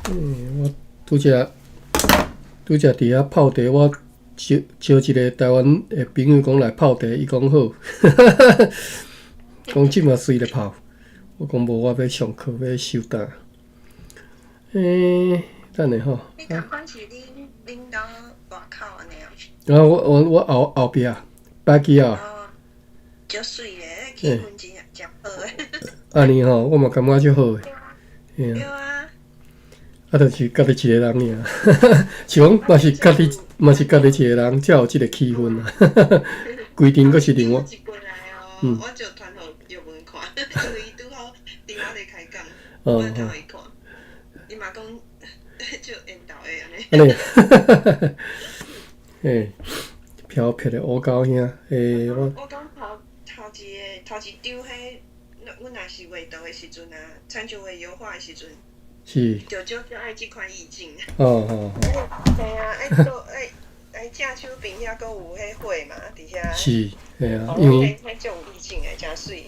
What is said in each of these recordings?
我拄才拄才佇遐泡茶，我招招一个台灣的朋友講來泡茶，伊講好，講這馬隨來泡。我講無，我欲上課，欲收檔。等下吼。你仝款是恁恁兜外口按呢哦？啊，我後後壁，擺機啊。哦，足媠的，氣氛真誠好的。按呢吼，我嘛感覺足好的。對啊。啊，就是家己一个人爾，是講嘛是家己嘛是家己一個人，才有這個氣氛啊。規定閣是另外。一過來哦，我就傳予玉文看，因為伊拄好佇我咧開講，我就予伊看，伊嘛講足緣投的按呢。按呢，嘿，飄撇的烏狗兄，我。我講頭頭一个頭一張彼，阮若是畫圖的時陣啊，親像畫油畫的時陣。就足足愛這款意境。嘿啊，愛做愛愛正手邊遐閣有彼花嘛，佇遐。是，嘿啊，因為。彼足有意境的，誠媠。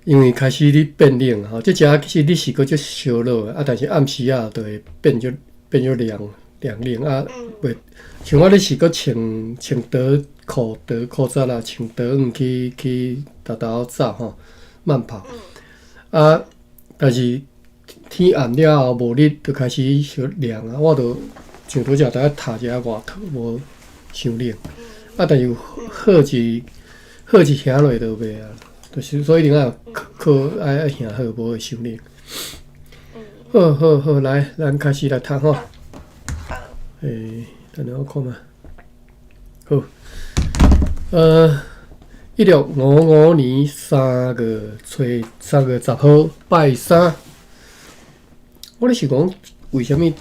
因為開始咧變冷吼，這遮其實日時閣足燒熱的，啊，但是暗時仔就會變足涼涼冷啊，袂像我咧是閣穿穿短褲長褲仔啦，穿短褲去去沓沓走吼，慢跑。啊，但是天暗了後無日就開始小涼啊，我就像拄才在曬一下外套，無傷冷。啊，但是火一燃落就袂啊，就是所以一定愛靠愛愛燃好，無會傷冷。好好好，來，咱開始來讀吼。等下我看覓。好，1655年3月10號拜三。我咧想講，為啥物逐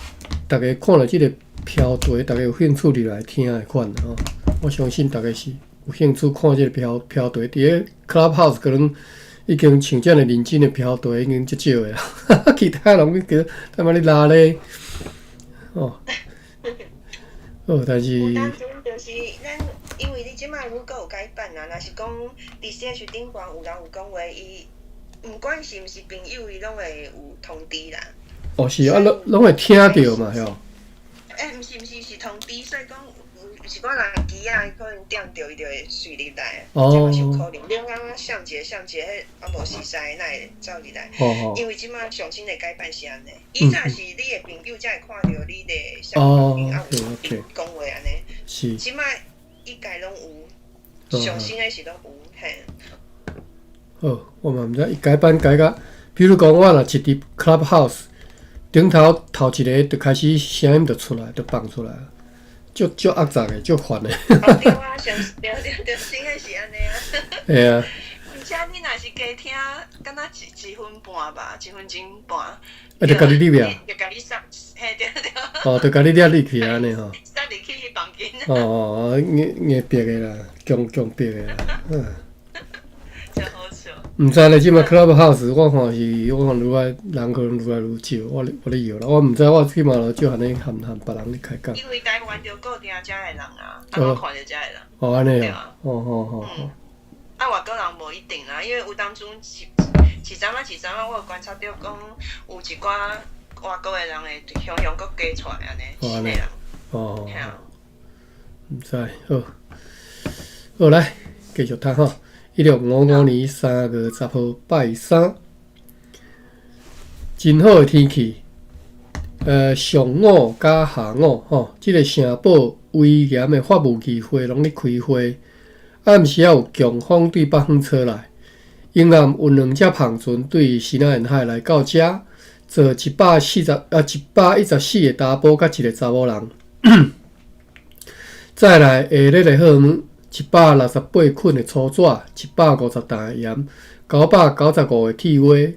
家看著這个標題，逐家有興趣入來聽的款吼？我相信逐家是有興趣看這个標題。佇咧 Clubhouse 可能已經像這爾認真的標題已經足少的啦，其他攏叫他媽咧拉咧，哦，哦，但是。有當陣就是咱，因為你這擺阮閣有改版啊，若是講佇社群頂懸有人有講話，伊毋管是毋是朋友，伊攏會有通知啦。哦，是啊，攏攏會聽著嘛，吼。欸，毋是毋是，是通知，所以講有一寡人機仔可能點著，伊就會隨入來。這嘛是有可能。你感覺上一个上一個，彼啊無熟似，哪會走入來？因為這擺上新的改版是按呢，以前是你的朋友才會看著你的啥物啊有講話按呢。這擺一概攏有，上新的是攏有嘿。好，我嘛毋知伊改版改甲，比如講我若一佇 Clubhouse 頂頭頭一个就開始聲音就出來，就放出來，足足齷齪的，足煩的。哦對啊，上對對對，新的是按呢啊。嘿啊。而且你若是加聽，敢若一分半吧，一分鐘半。啊，就共你入去啊？就共你塞，嘿對對。哦，就共你掠入去按呢吼。塞入去房間。哦哦，硬硬逼的啦，強強逼的啦，嗯。真好笑。毋知咧，這馬 Clubhouse 我看是，我看愈來人可能愈來愈少，我咧搖啦，我毋知我起碼就按呢含含別人咧開講。因為台灣就固定遮的人啊，啊我看著遮的人。哦，按呢哦，哦哦哦。啊，外國人無一定啦，因為有當陣是一陣仔一陣仔，我有觀察著講有一寡外國的人會雄雄閣加出來按呢，新的人。哦。毋知，好，好來繼續讀吼。1655年3月10號拜三，真好的天氣。上午佮下午吼，這个城堡威嚴的法務議會攏咧開會。暗時仔有強風對北方吹來，迎岸有兩隻帆船對西南沿海來到遮，坐140啊114個查埔佮一个查某人。再來下熱的荷物，168捆的粗紙，150擔的鹽，995個鐵鍋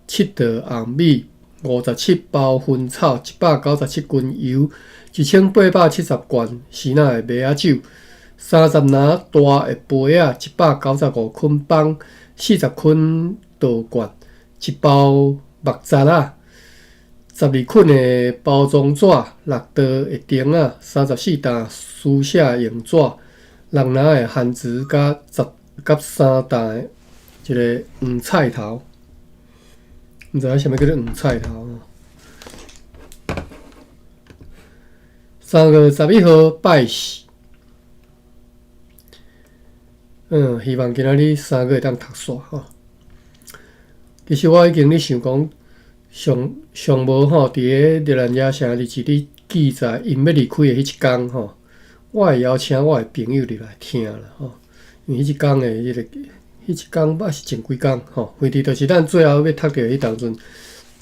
，7袋紅米，57包薰草，197斤油，1870罐時那的麥仔酒，30籃大的杯仔，195捆枋，40捆稻罐，一包木雜仔，12捆的包裝紙，6袋的釘仔，34擔書寫用紙，6籃的番薯，佮十佮3擔的一个黃菜頭。毋知影啥物叫做黃菜頭。3月11號拜四。希望今仔日三個會當讀煞吼。其實我已經咧想講，上上無吼，佇咧熱蘭遮城日誌咧記載𪜶欲離開的彼一工吼，我會邀請我的朋友入來聽啦吼。因為彼一工的彼個，彼一工抑是前幾工吼，反正就是咱最後欲讀著彼當陣，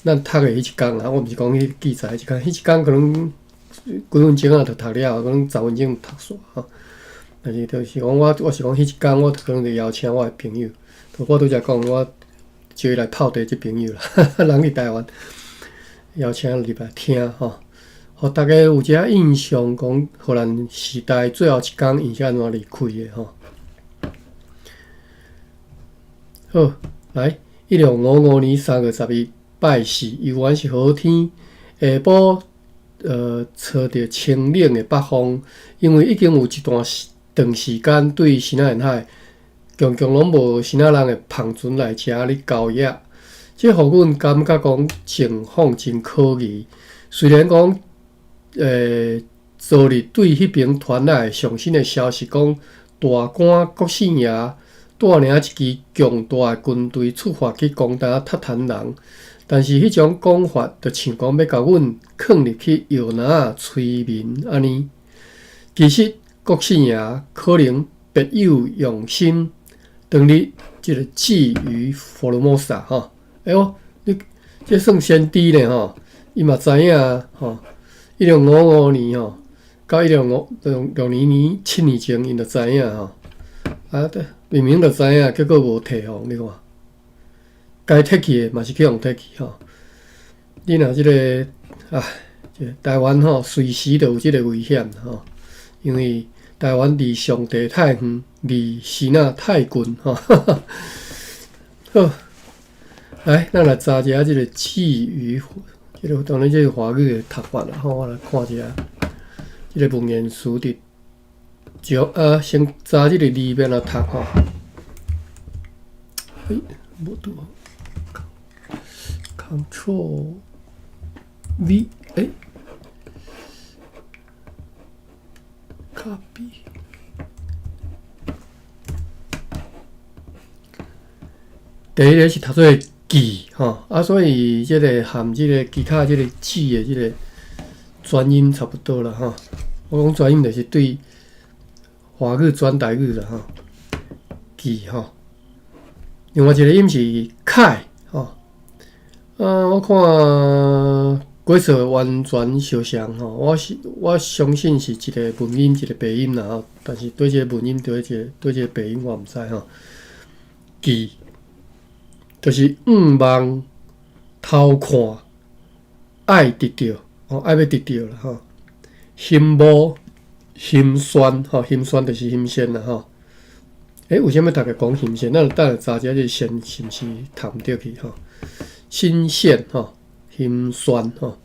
咱讀的彼一工啦。我毋是講彼記載彼一工，彼一工可能幾分鐘仔就讀了，可能10分鐘讀煞吼。但是就是講我是講彼一工，我可能就邀請我的朋友，我拄才講我招伊來泡茶這朋友啦，人佇台灣，邀請入來聽吼，予大家有一个印象，講荷蘭時代最後一工𪜶是按怎離開的吼。好，來1655年3月11拜四，猶原是好天，下晡吹著清冷的北風，因為已經有一段長時間對支那沿海，強強攏無支那人的帆船來遮咧交易，這予阮感覺講情況真可疑。雖然講，昨日對彼爿傳來上新的消息，講大官郭姓爺帶領一支強大的軍隊出發去攻打韃靼人，但是彼種講法就像講欲共阮囥入去藥籃仔催眠按呢。其實郭姓爺可能別有用心，當日這个覬覦福爾摩沙吼，哎喲，你這算先知咧吼，伊嘛知影吼，1655年吼，到1656年7年前，𪜶就知影吼，啊，明明就知影，結果無提防，你看，該提去的嘛是去予提去吼。你若這个唉，這个台灣吼，隨時都有這个危險吼，因為台灣離上帝太遠，離支那太近吼。好，來，咱來查一下這个覬覦，這个當然這个華語的讀法啦吼，我來看一下，這个文言詞佇就啊，先查這个字欲按怎讀吼。欸，無拄好，Ctrl V，欸，Copy。第一个是讀做記吼，啊，所以這个含這个其他這个字的這个轉音差不多啦吼。我講轉音就是對華語轉台語啦吼，記吼。另外一个音是凱吼，啊，我看鬼說完全相像吼，我相信是一个文音一个白音啦吼，但是對這个文音對這个對這个白音我毋知吼。記就是向望、偷看、愛得著，吼，愛欲得著啦吼。欣慕、欣炫吼，欣炫就是欣羨啦吼。欸，為啥物逐家講欣羨？咱等下查一下這個羨是毋是讀毋著去吼？新鮮吼，欣炫吼。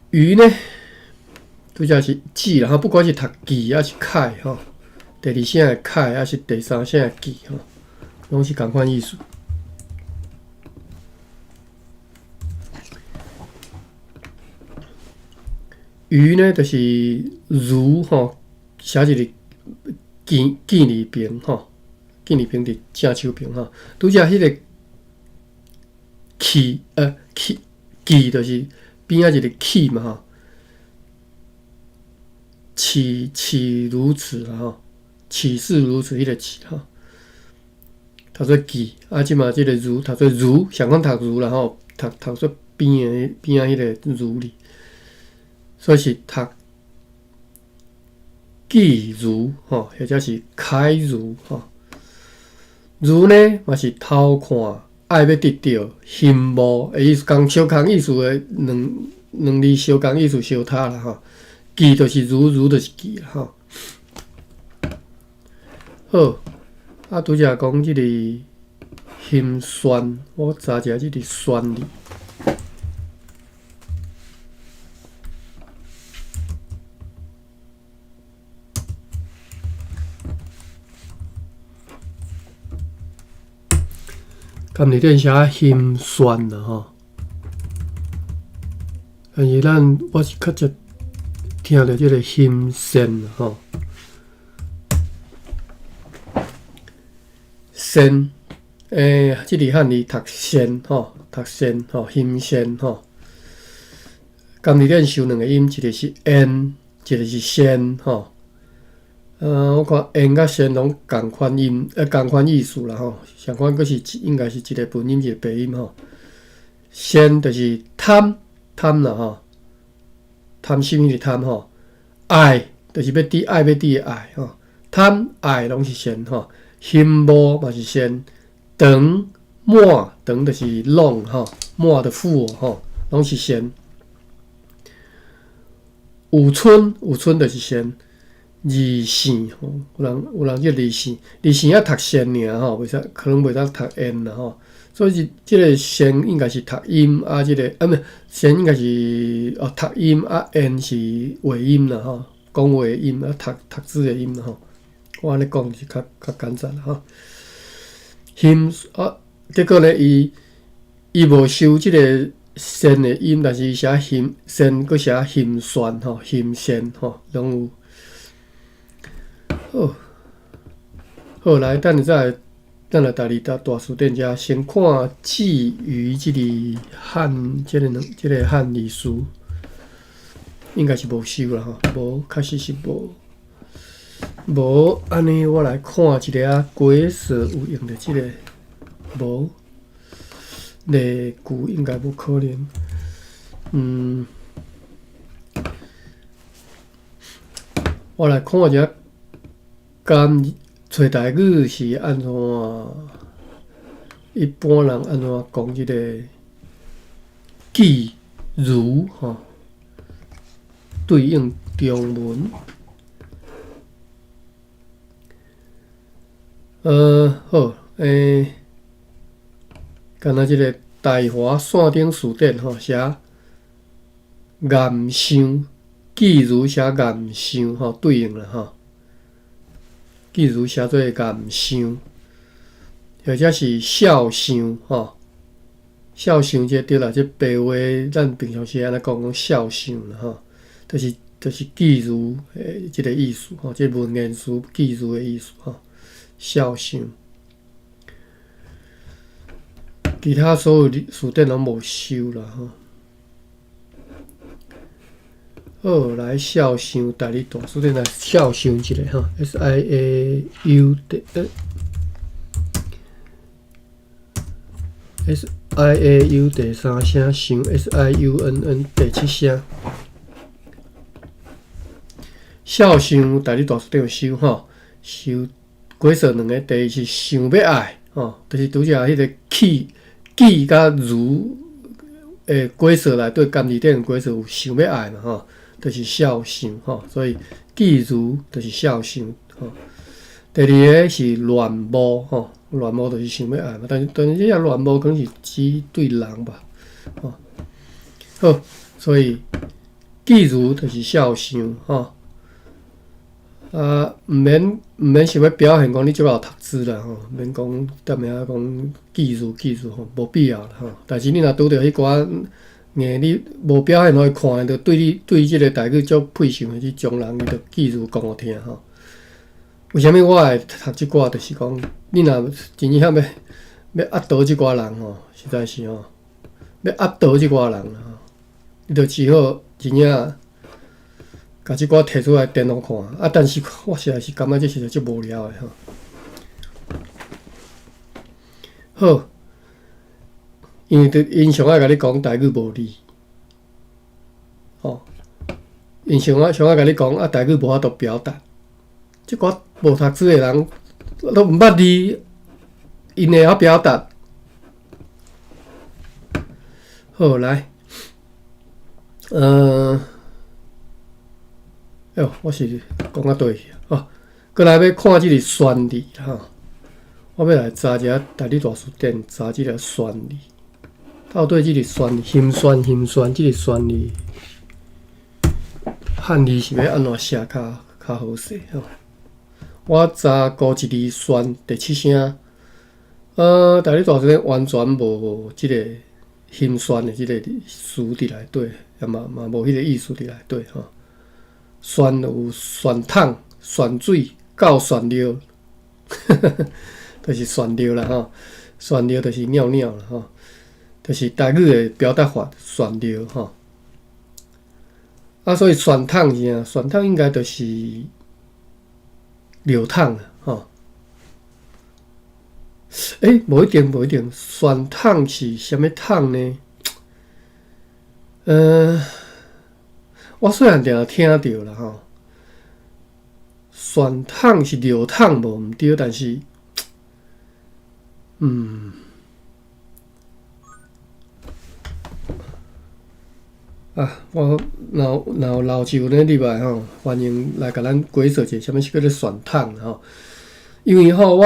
魚呢，拄才是記啦吼，不管是讀記抑是凱吼，第二聲的凱抑是第三聲的記吼，攏是仝款意思。魚呢，就是如吼，寫一个見見字邊吼，見字邊佇正手邊吼。拄才彼个氣氣記就是邊仔一个氣嘛吼，豈豈如此啦吼，豈是如此彼个豈吼，讀做記啊，這馬這个如讀做如，相款讀如啦吼，讀讀做邊的邊仔彼个如字，所以是讀記如吼，或者是開如吼。如呢嘛是偷看，愛欲得著，欣慕的意思，仝相仝意思的兩兩字相仝意思相差啦吼。記就是如，如就是記啦吼。好，啊，拄才講這個欣炫，我查一下這個炫字。敢伫顶寫欣炫啦吼，但是咱我是較捷聽著這个心善吼，善，這个漢字讀善吼，讀善吼，心善吼。甘字典收兩个音，一个是燕，一个是善吼。我看燕佮善攏仝款音，仝款意思啦吼。相款閣是應該是一个文音，一个白音吼。善就是貪貪啦吼，貪心彼个貪吼。愛就是欲滴愛欲滴的愛吼，貪愛攏是善吼。羨慕嘛是善，長滿長就是 long 吼，滿就 full 吼，攏是善。有春有春就是善。字姓吼，有人叫字姓，字姓犹讀善爾吼，袂使可能袂當讀燕啦吼。所以這个善應該是讀音啊，這个啊毋善應該是哦讀音啊，燕是話音啦吼，講話音啊，讀讀字的音啦吼。我按呢講是較較簡單啦吼。心啊，結果呢，伊伊無收這个善的音，但是伊寫心善，閣寫心酸吼，心善吼，攏有。好，好來，等下再來，咱來台語大大辭典遮先看鯽魚這個漢，這个兩，這个漢字詞，應該是無收啦吼，無，確實是無。無，按呢我來看一下鬼蛇有用著這个無，例句應該無可能，我來看一下。敢揣台語是按怎？一般人按怎講這个譬如吼？對應中文。好，敢若這个大華線頂辭典吼寫岩想，譬如寫岩想吼，對應啦吼。譬如寫做岩想，或者是肖想吼，肖想這對啦，這白話咱平常時按呢講講肖想啦吼，就是譬如的這个意思吼，這文言詞譬如的意思吼，肖想。其他所有辭典攏無收啦吼。好，來肖想台語大辭典來肖想一下吼，S I A U 第 S I A U 第三聲想 S I U N N 第七聲。肖想台語大辭典有收吼，收解說兩个，第一是想欲愛吼，就是拄才彼个氣記佮如的解說內底，甘字典解說有想欲愛嘛吼。就是肖想吼，所以譬如就是肖想吼。第二个是戀慕吼，戀慕就是想欲愛嘛，但是這个戀慕可能是指對人吧，吼。好，所以譬如就是肖想吼。啊，毋免想欲表現講你足𠢕讀書啦吼，免講踮遐講譬如譬如吼，無必要啦吼。但是你若拄著彼寡硬你無表現予伊看，就對你對這个台語足配想的這種人，伊就記住講予聽吼。為啥物我會讀這寡？就是講，你若真正欲欲壓倒這寡人吼，實在是吼，欲壓倒這寡人吼，你就只好真正共這寡提出來電腦看。啊，但是我實在是感覺這實在足無聊的吼。好。因為𪜶上愛共你講台語無字，吼，𪜶上愛共你講啊，台語無法度表達，這寡無讀書的人都毋捌字，𪜶會曉表達。好，來，喲，我是講到佗去哦，閣來欲看這个酸字吼，我欲來查一下台語大辭典，查這个酸字。到底這个酸，心酸心酸，這个酸字漢字是欲按怎寫較較好勢吼？我查古一字酸第七聲，台語大辭典完全無這个心酸的這个詞佇內底，也嘛嘛無彼个意思佇內底吼。旋有旋桶、旋水到旋尿，就是旋尿啦吼，旋尿就是尿尿啦吼，就是台语的表达法，旋尿吼。啊，所以旋桶是啥？旋桶应该就是尿桶啊，吼。欸，无一定，无一定，旋桶是啥物桶呢？我细汉定听著啦吼。旋桶是尿桶无毋对，但是，啊，我若有老手咧入来吼，欢迎来共咱解说一下，啥物是叫做旋桶吼。因为吼，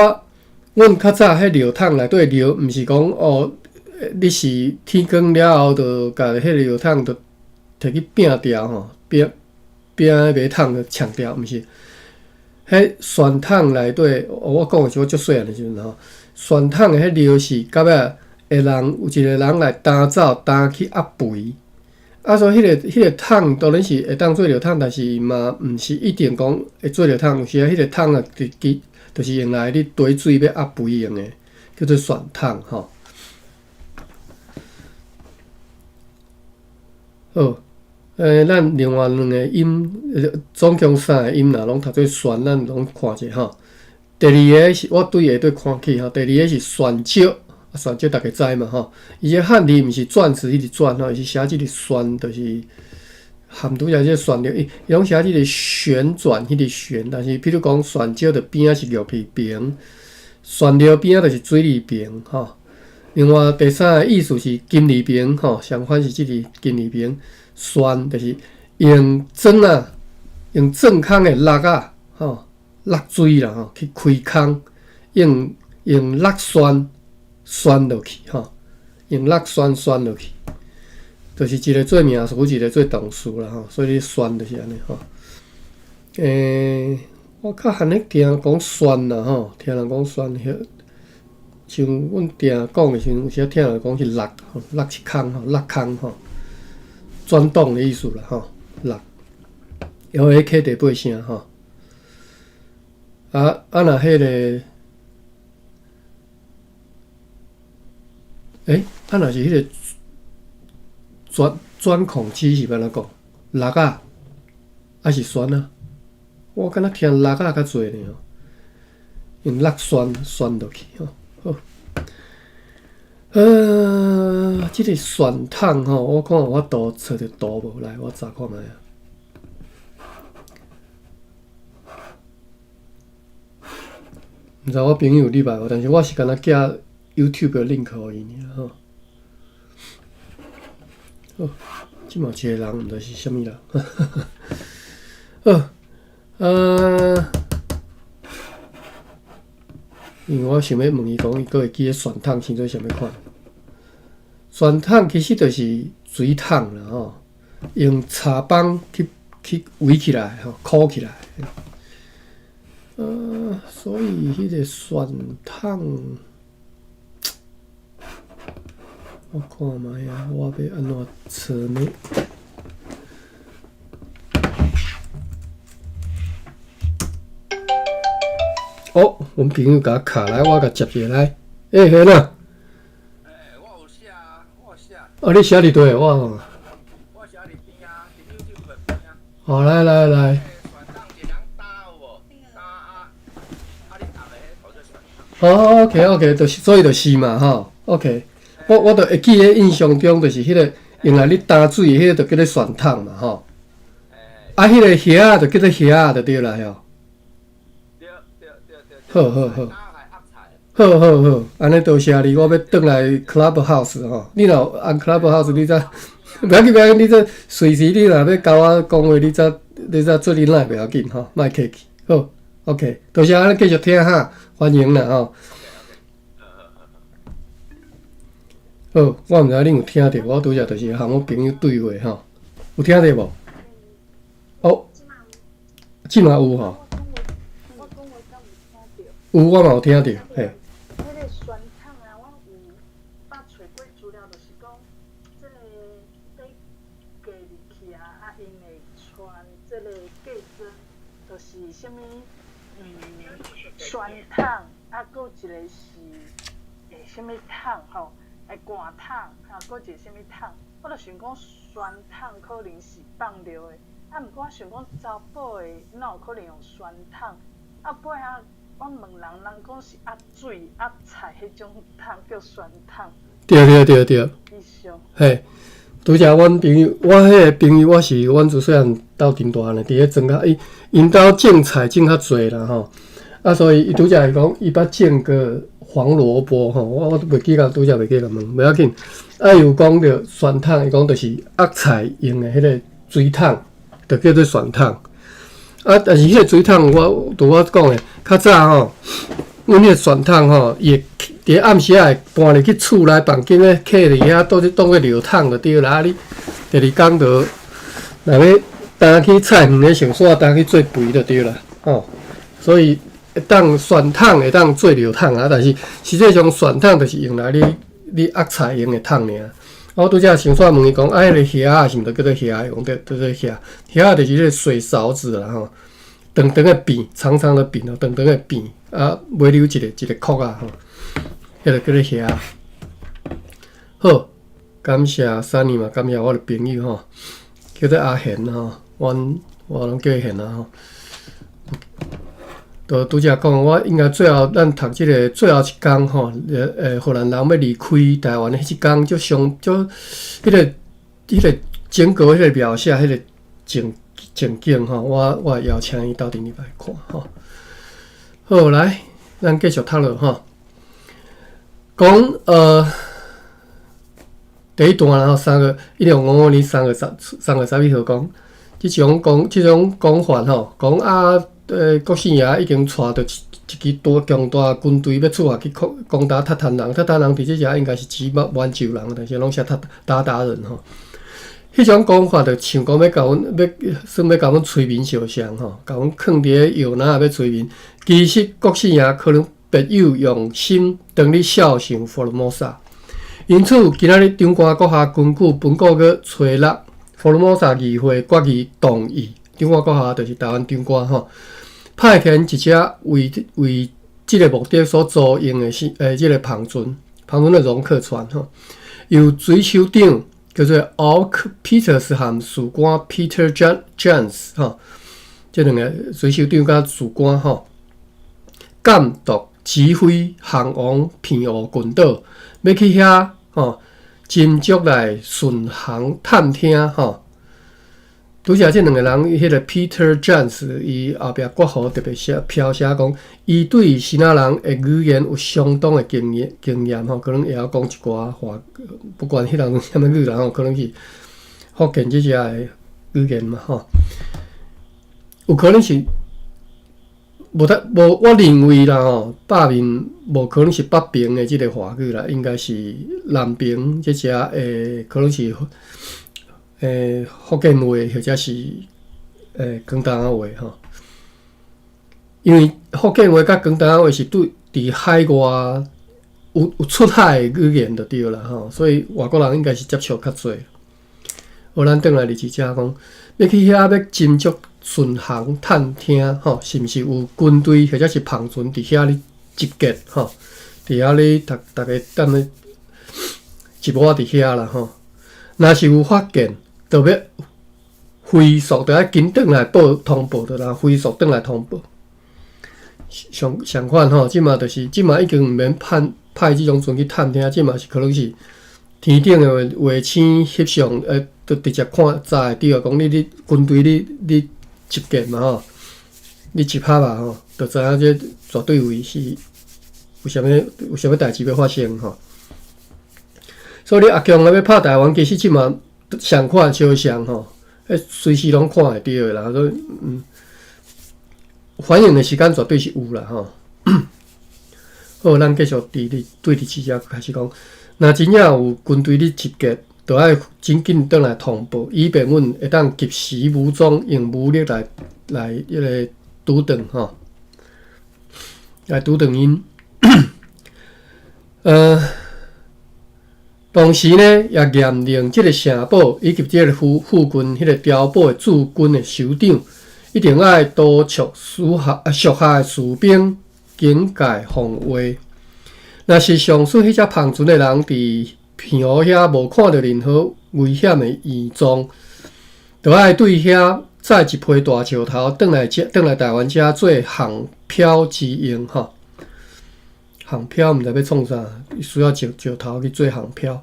阮较早彼尿桶内底尿，毋是讲哦，你是天光了后，就共彼个尿桶就摕去摒掉吼，摒摒彼马桶就冲掉，毋是。彼旋桶内底，我讲的是我足细汉的时阵吼，旋桶的彼尿是到尾会人有一个人来担走，担去压肥。啊，所以彼个桶当然是会当做尿桶，但是嘛毋是一定讲会做尿桶。有时啊，彼个桶啊，就是用来你堆水欲压肥用的，叫做旋桶吼。好，咱另外两个音，总共三个音啦，拢读做旋，咱拢看者吼。第二个是我对下底看起吼，第二个是旋石。旋石逐家知嘛吼，伊这汉字毋是钻石彼个钻吼，伊是写这个旋，就是含拄才这个旋了，伊拢写这个旋转彼个旋，但是比如讲旋石的边仔是玉字边，旋尿边仔就是水字边吼。另外第三个意思是金字边吼，相反是这个金字边，旋就是用砖啊，用钻空的落仔吼，落水啦吼，去开空，用落旋。旋落去吼，用落旋旋落去，就是一个做名词，一个做动词啦吼，所以旋就是按呢吼。我较罕咧听讲旋啦吼，听人讲旋，像阮定讲的时阵，有时听人讲是落，落一空吼，落空吼，转动的意思啦吼，落。L A K 第八声吼。啊啊，若彼个。欸，啊，若是彼个钻孔机是欲按怎讲？落仔，抑是旋啊？我敢若听落仔较济呢吼，用落旋旋落去吼。好，这个旋桶吼，我看有法度揣著图无？来，我查看觅啊。毋知我朋友入来无？但是我是敢若寄 YouTube 的 link 予伊尔吼。好，这嘛一个人，毋知是啥物人。好，因为我想欲问伊讲，伊阁会记得旋桶生做啥物款？旋桶其实就是水桶啦吼，用柴枋去围起来吼，箍起来。所以彼个旋桶，我看觅啊，我欲按怎找呢？哦，阮朋友共我敲来，我共接一下来。欸，何啦？欸，我有写啊，我有写。哦，你写伫佗？我。我写伫边啊，伫 YouTube 边啊。好，来来来。哦，OK，OK，就是所以就是嘛，吼，OK，我就会记得印象中就是彼个用来咧担水的彼个就叫做旋桶嘛，吼。啊，彼个叶仔就叫做叶仔就对啦，吼。对对对对。好好好。好好好，按呢多谢你，我欲转来 Clubhouse 吼。你若有按 Clubhouse，你才袂要紧袂要紧，你这随时你若欲共我讲话，你才做恁来袂要紧吼，莫客气。好，OK，多谢，咱继续听哈。欢迎啦吼！好，我毋知恁有听著，我拄才就是和我朋友对话吼，有听著无？哦，这马有吼？有，我嘛有听著，嘿。彼个旋桶啊，我有捌揣过资料，就是讲，这个欲加入去去啊，啊，𪜶會穿這个嫁妝，就是啥物酸桶，啊，閣一个是啥物桶吼，罐桶，哈，閣一个啥物桶，我就想講酸桶可能是放尿的，啊，毋過我想講查埔的哪有可能用酸桶，啊，尾仔我問人，人講是壓水壓菜彼種桶叫酸桶。對對對對。以上。嘿，拄才阮朋友，我彼个朋友，我是阮自細漢鬥陣大漢的，佇咧莊仔，伊𪜶兜種菜種較濟啦吼，啊，所以伊拄才伊講，伊捌種過黃蘿蔔吼，我都袂記得，拄才袂記得問，袂要緊。啊，伊有講著酸桶，伊講就是壓菜用的彼个水桶，就叫做酸桶。啊，但是彼个水桶，我拄我講的，較早吼，阮彼个酸桶吼，伊會佇咧暗時仔會搬入去厝內房間咧，囥佇遐，當做當做尿桶就對啦。啊，你第二工就若欲擔去菜園咧上煞擔去做肥就對啦，吼。所以會當酸桶會當做尿桶啊，但是實際上酸桶就是用來你你壓菜用的桶爾。我拄才先煞問伊講，啊，彼个瓦仔是毋是叫做瓦？伊講對，叫做瓦。瓦就是彼个水勺子啦吼，長長的柄，長長的柄哦，長長的柄啊，尾溜一个一个箍仔吼，彼个叫做瓦。好，感謝珊妮嘛，感謝我的朋友吼，叫做阿賢吼，阮我攏叫伊賢啊吼。就拄才講，我應該最後咱讀這个最後一工吼，荷蘭人欲離開台灣的彼一工，就上就彼个彼个整個彼个描寫，彼个情情景吼，我我會邀請伊鬥陣入來看吼。好，來，咱繼續讀落吼。講第一段啦吼，三個1655年3月10 3月11號講，這種講這種講法吼，講啊。國姓爺已經帶著一一支多強大軍隊欲出發去攻攻打韃靼人，韃靼人佇這遮應該是指滿洲人，但是攏寫韃韃靼人吼。彼種講法就像講欲共阮欲算欲共阮催眠相像吼，共阮囥佇咧藥籃欲催眠。其實國姓爺可能別有用心，當咧肖想福爾摩沙。因此，今仔日長官閣下根據本國月初六福爾摩沙議會決議動議，長官閣下就是台灣長官吼。派遣一隻為為這个目的所租用的是這个帆船，帆船的戎克船吼，由水手長叫做 Auk Peters 和士官 Peter Jones 吼，這兩个水手長佮士官吼，監督指揮航往澎湖群島，欲去遐吼，斟酌來巡航探聽吼。拄才這兩个人，彼个 Peter Jones，伊後壁括弧特別寫標寫講，伊對支那人的語言有相當的經驗經驗吼，可能會曉講一寡話，不管彼人啥物語言吼，可能是福建這遮的語言嘛吼，有可能是無得無，我認為啦吼，北面無可能是北爿的這个華語啦，應該是南爿這遮的，可能是。福建話或者是廣東話吼，因為福建話佮廣東話是對佇海外有有出海的語言就對啦吼，所以外國人應該是接觸較濟。好，咱轉來二字遮講，欲去遐欲斟酌巡航探聽吼，是毋是有軍隊或者是帆船佇遐咧集結吼？佇遐咧逐逐家踮咧集活佇遐啦吼。若是有發現，就欲飛速，就愛緊轉來報通報，就啦，飛速轉來通報。相相款吼，這馬就是這馬已經毋免派派這種船去探聽，這馬是可能是天頂的衛星翕相，就直接看查會著，講你你軍隊你你集結嘛吼，你集合啊吼，就知影這絕對位是有啥物有啥物代誌欲發生吼。所以你阿共欲拍台灣，其實這馬相款相像吼，彼隨時攏看會著的啦。所以反應的時間絕對是有啦吼。好，咱繼續佇咧對佇這遮開始講，若真正有軍隊咧集結，就愛真緊轉來通報，以便阮會當及時武裝，用武力來來彼个阻擋吼，來阻擋𪜶。同時呢，也嚴令這个城堡以及這个附近彼个碉堡的駐軍的首長，一定愛督促屬下的士兵警戒防衛。若是上述彼隻帆船的人佇平湖遐無看著任何危險的異狀，就愛對遐載一批大石頭轉來遮，轉來台灣遮做航漂之用吼。航漂毋知欲創啥，需要石頭去做航漂，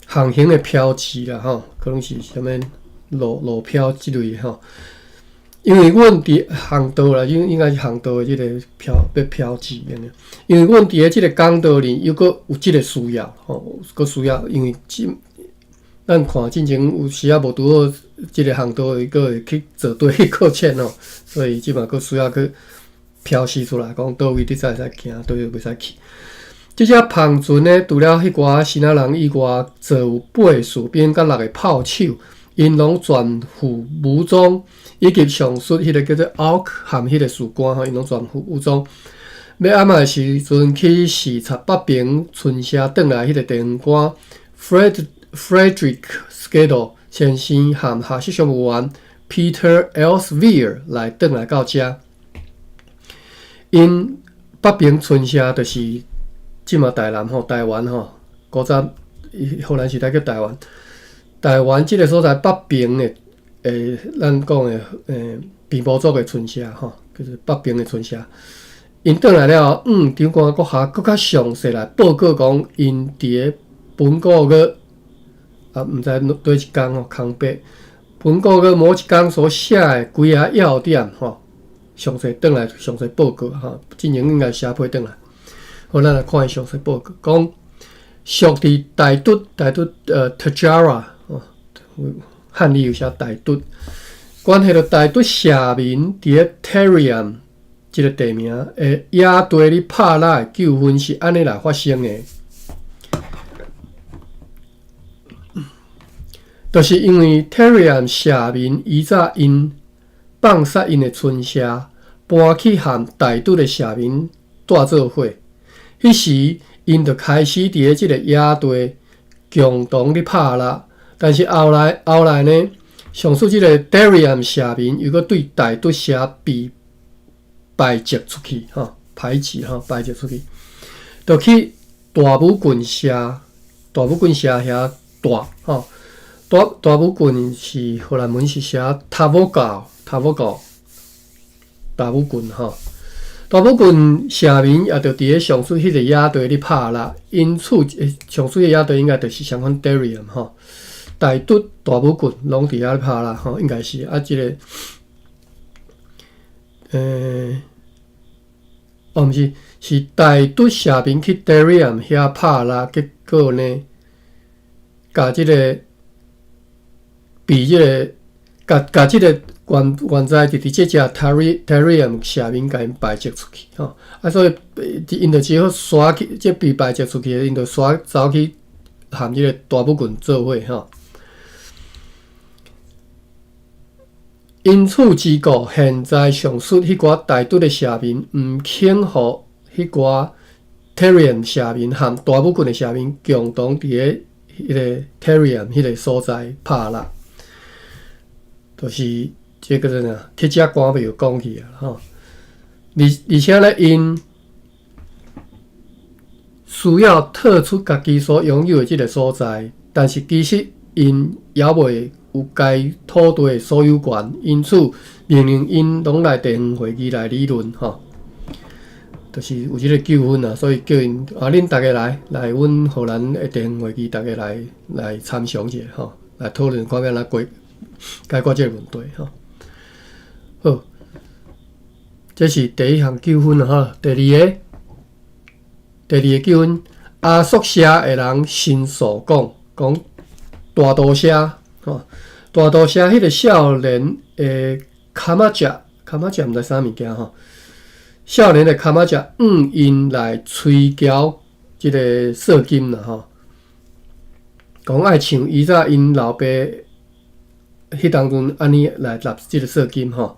航行的標誌啦吼，可能是啥物路標之類的吼。因為阮佇航道啦，應該是航道的這个標欲標誌按呢。因為阮佇咧這个港道裡猶閣有這个需要吼，閣需要，因為咱看進前有時仔無拄好，這个航道會閣會去做對去擱淺吼，所以這馬閣需要去標示出來，講佗位你才會使行，佗位袂使去。這隻帆船呢，除了彼寡支那人以外，坐有八个士兵佮六个炮手，𪜶攏全副武裝，以及上述彼個叫做奧克含彼個士官吼，𪜶攏全副武裝。欲暗的時陣去視察北平村社轉來彼個地方官 Frederick Schedel 先生和下屬商務員 Peter Elsevier 來轉來到遮。𪜶北平村社就是這馬台南吼，台灣吼，古早荷蘭時代叫台灣。台灣這个所在北平的，咱講的平埔族的村社吼，叫做北平的村社。𪜶轉來了後，長官閣下閣較詳細來報告講，𪜶佇咧本個月啊，毋知佗一工吼，空白。本個月某一工所寫的幾个要點吼，詳細轉來詳細報告吼，進前應該寫批轉來。好，咱來看伊詳細報告，講屬佇大竹，大竹Tjara 哦，漢語有寫大竹，關係著大竹社民佇咧 Teriam 這个地名的野地咧拍獵的糾紛是按呢來發生的，就是因為 Teriam 社民以早𪜶放殺𪜶的村社，搬去和大竹的社民蹛做伙，彼時𪜶就開始佇咧這个野地共同咧拍獵，但是後來呢，上述這个 Teriam 社民又閣對大竹社被排斥出去，吼，排擠吼，排斥出去，就去大武郡社，大武郡社遐蹛，吼，大武郡是荷蘭文是寫塔武教，塔武教，大武郡吼，大武郡社民也就佇咧上述彼个野地咧拍獵，因此上述彼个野地應該就是相款 Teriam 吼，大竹大武郡攏佇遐咧拍獵吼，應該是啊，這个。哦，毋是，是大竹社民去 Teriam 遐拍獵，結果呢，共這个被這个，共這个原在佇這隻 Teriam 社民共𪜶排斥出去吼，啊，所以𪜶就只好徙去，這被排斥出去的，𪜶就徙走去和這个大武郡做伙吼。因此之故，現在上述彼寡大竹的社民毋肯予彼寡 Teriam 社民和大武郡的社民共同佇咧彼个 Teriam 彼个所在拍獵，就是這个叫啥？鐵甲官又講去啊吼！而且咧，𪜶需要退出家己所擁有的這个所在，但是其實𪜶猶未有該土地的所有權，因此命令𪜶攏來地方會議來理論吼，就是有這个糾紛啊，所以叫𪜶啊，恁逐家來來阮荷蘭的地方會議，逐家來來參詳一下吼，來討論看欲按怎解解決這个問題吼。好，這是第一項糾紛啦吼，第二個糾紛，亞述社的人申訴講講大都社。吼，大都社彼个少年的卡馬食，卡馬食毋知啥物件吼。少年的卡馬食，向𪜶來催交這个稅金啦吼。講愛像以早𪜶老爸彼當陣按呢來納這个稅金吼。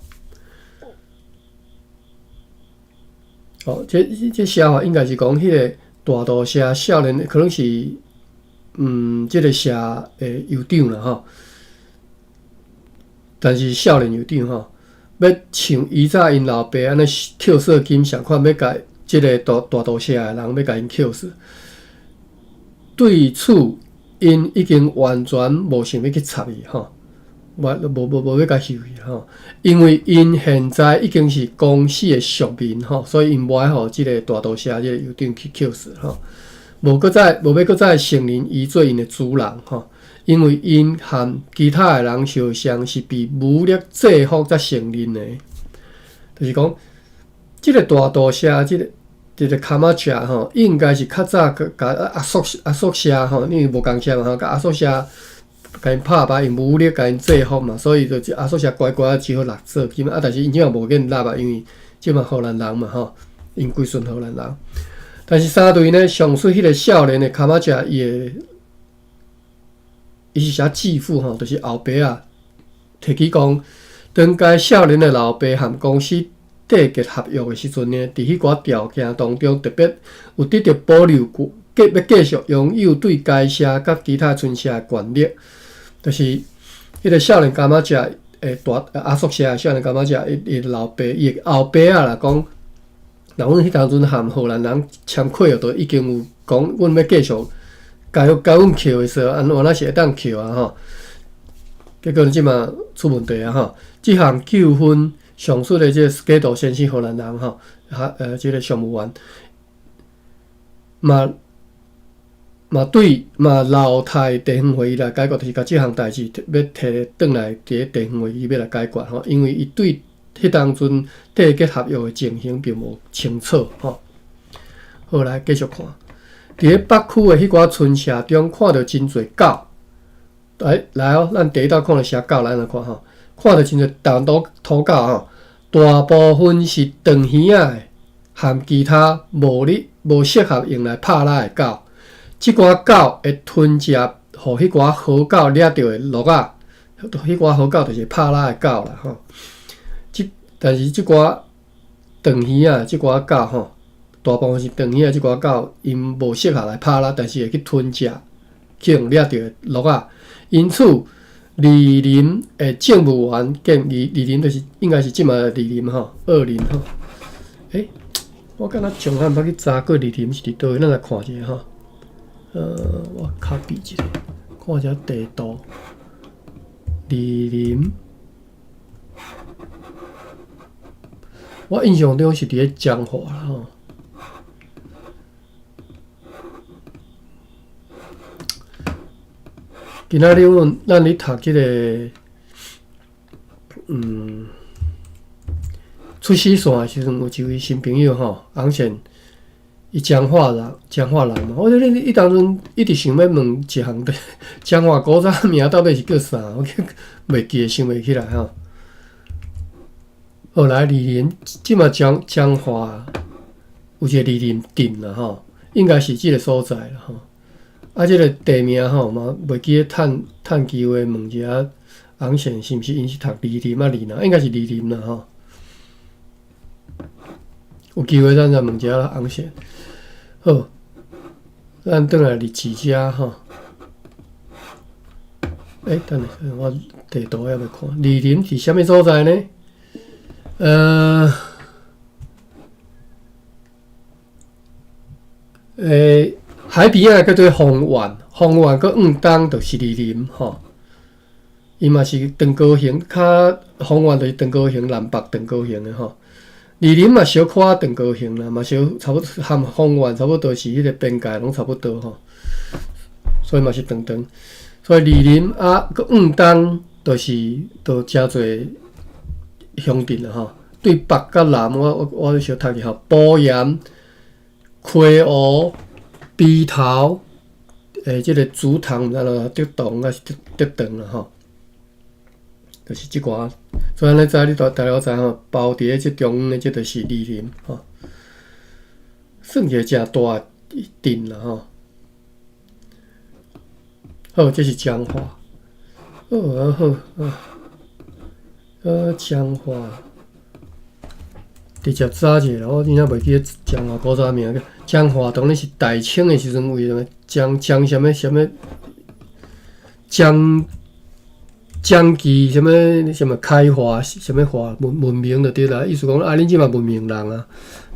哦，這寫法應該是講彼个大都社少年，可能是。這个社的酋長啦吼，但是少年酋長吼，欲像以早𪜶老爸按呢扣索金仝款，欲共這个大大都社的人欲共𪜶扣索。對此，𪜶已經完全無想欲去插伊吼，無無無無欲共受去吼，因為𪜶現在已經是公司的屬民吼，所以𪜶無愛予這个大都社這个酋長去扣索吼。無閣再無欲閣再承認伊做𪜶的主人吼，因為𪜶和其他的人相像是被武力制服才承認的，就是講，這个大都社這个這个卡馬車吼，應該是較早共亞述亞述社吼，因為無仝社嘛吼，共亞述社共𪜶拍敗，用武力共𪜶制服嘛，所以就亞述社乖乖只好納稅金啊，但是𪜶這馬無瘾納啊，因為這馬荷蘭人嘛吼，𪜶歸順荷蘭人。但是三隊呢，上述彼个少年的卡馬車，伊的伊是寫繼父吼，就是後爸仔，提起講，當該少年的老爸和公司締結合約的時陣呢，佇彼寡條件當中特別有得著保留繼欲繼續擁有對該社佮其他村社的權力，就是彼个少年卡馬車的大亞述社的少年卡馬車，伊伊老爸伊的後爸仔啦講。若阮彼當陣和荷蘭人簽契約，就已經有講，阮欲繼續共共阮扣的時候，按原來是會當扣啊吼。結果這馬出問題啊吼！這項糾紛上述的這个斯基多先生荷蘭人吼，哈呃，這个商務員嘛嘛對嘛留待地方會議來解決，就是共這項代誌欲提轉來佇咧地方會議欲來解決吼，因為伊對。彼當陣締結合約的情形並無清楚吼。好，來繼續看，佇咧北區的彼寡村社中，看著真濟狗。來來哦，咱第一道看著啥狗，咱來看吼，看著真濟大土土狗吼，大部分是長耳仔的，和其他無力無適合用來拍獵的狗。這寡狗會吞食予彼寡好狗掠著的鹿仔，彼寡好狗就是拍獵的狗啦吼。但是這寡長耳仔，這寡狗吼，大部分是長耳仔，這寡狗𪜶無適合來拍獵，但是會去吞食，去予掠著的鹿仔。因此，二林的政務員建議，二林就是應該是這馬的二林吼，二林吼。欸，我敢若從來毋捌去查過二林是佇佗位，咱來看一下吼。我卡比一下，看一下地圖。二林。我印象中是佇咧彰化啦吼。今仔日阮咱咧讀這个，嗯，出死線的時陣，有一位新朋友吼，紅線，伊彰化人，彰化人嘛。我咧伊當陣一直想欲問一項，彰化古早名到底是叫啥？我袂記得，想袂起來吼。後來二林，這馬彰彰化有一个二林鎮啦吼，應該是這个所在啦吼。啊，這个地名吼嘛，袂記得趁趁機會問一下紅線是毋是𪜶是讀二林啊二林，應該是二林啦吼。有機會咱再問一下紅線。好，咱轉來日誌遮吼。欸，等下，我地圖猶未看，二林是啥物所在呢？欸，海邊仔叫做豐原，豐原閣往東就是二林吼。伊嘛是長高雄，較豐原就是長高雄南北長高雄的吼。二林嘛小可長高雄啦，嘛小差不多和豐原差不多是彼个邊界攏差不多吼。所以嘛是長長，所以二林啊，閣往東就是都誠濟。鄉鎮啦吼，對北佮南我，我我小讀者吼，埔鹽、溪湖、陂頭，欸，這个竹塘，毋知囉，竹塘抑是竹竹塘啦吼，就是這寡。所以按呢知，你大大概知吼，包佇咧這中央的，這就是二林吼，算一个誠大的鎮啦吼。好，這是彰化。好啊好啊。彰化直接查一下，我真正袂记得彰化古早名叫彰化，当然是大清的时阵为啥物彰彰啥物啥物彰彰记啥物啥物开化啥物化文文明就对啦，意思讲啊，恁这嘛文明人啊，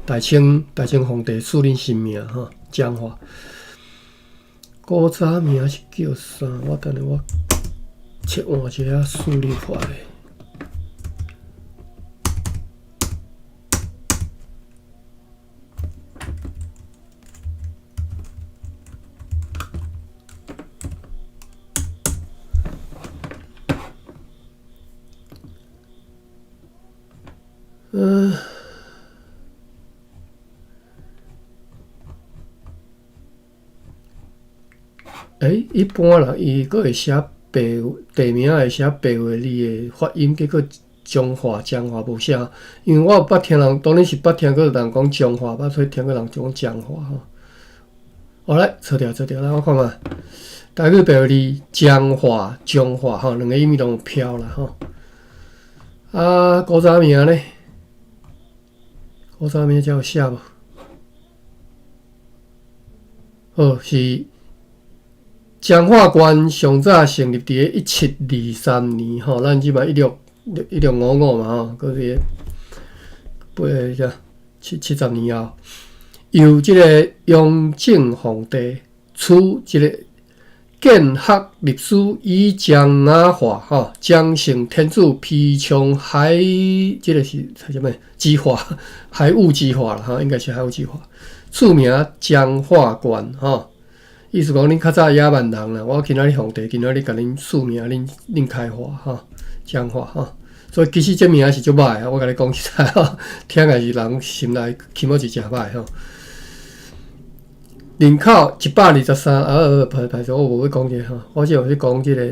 大清大清皇帝赐恁新名吼，彰化。古早名是叫啥？我等下我切换一下输入法。嗯，欸，一般人伊阁会写白地名，会写白话字的发音，结果彰化彰化无写，因为我有捌听人，当然是捌听过人讲彰化，捌说听过人讲彰化吼。好来，错掉错掉，来我看觅，台语白话字彰化彰化吼，两个音拢有飘啦吼。啊，古早名咧？古早名遮有写无？好，是彰化县上早成立伫咧1723年吼，咱这摆161655嘛吼，阁伫咧八啥七七十年后，由这个雍正皇帝赐这个建学立史以彰雅化吼，彰圣天子披冲海，这个是啥物？之化，海雾之化啦吼，应该是海雾之化。赐名彰化县吼，意思讲恁较早野蛮人啦，我今仔日皇帝今仔日共恁赐名，恁恁开化吼，彰化吼。所以其实这名是足歹的，我共你讲实在吼，听起来是人心内起码是诚歹吼。人口123，啊，歹歹势，我无欲讲这个吼，我只有咧讲这个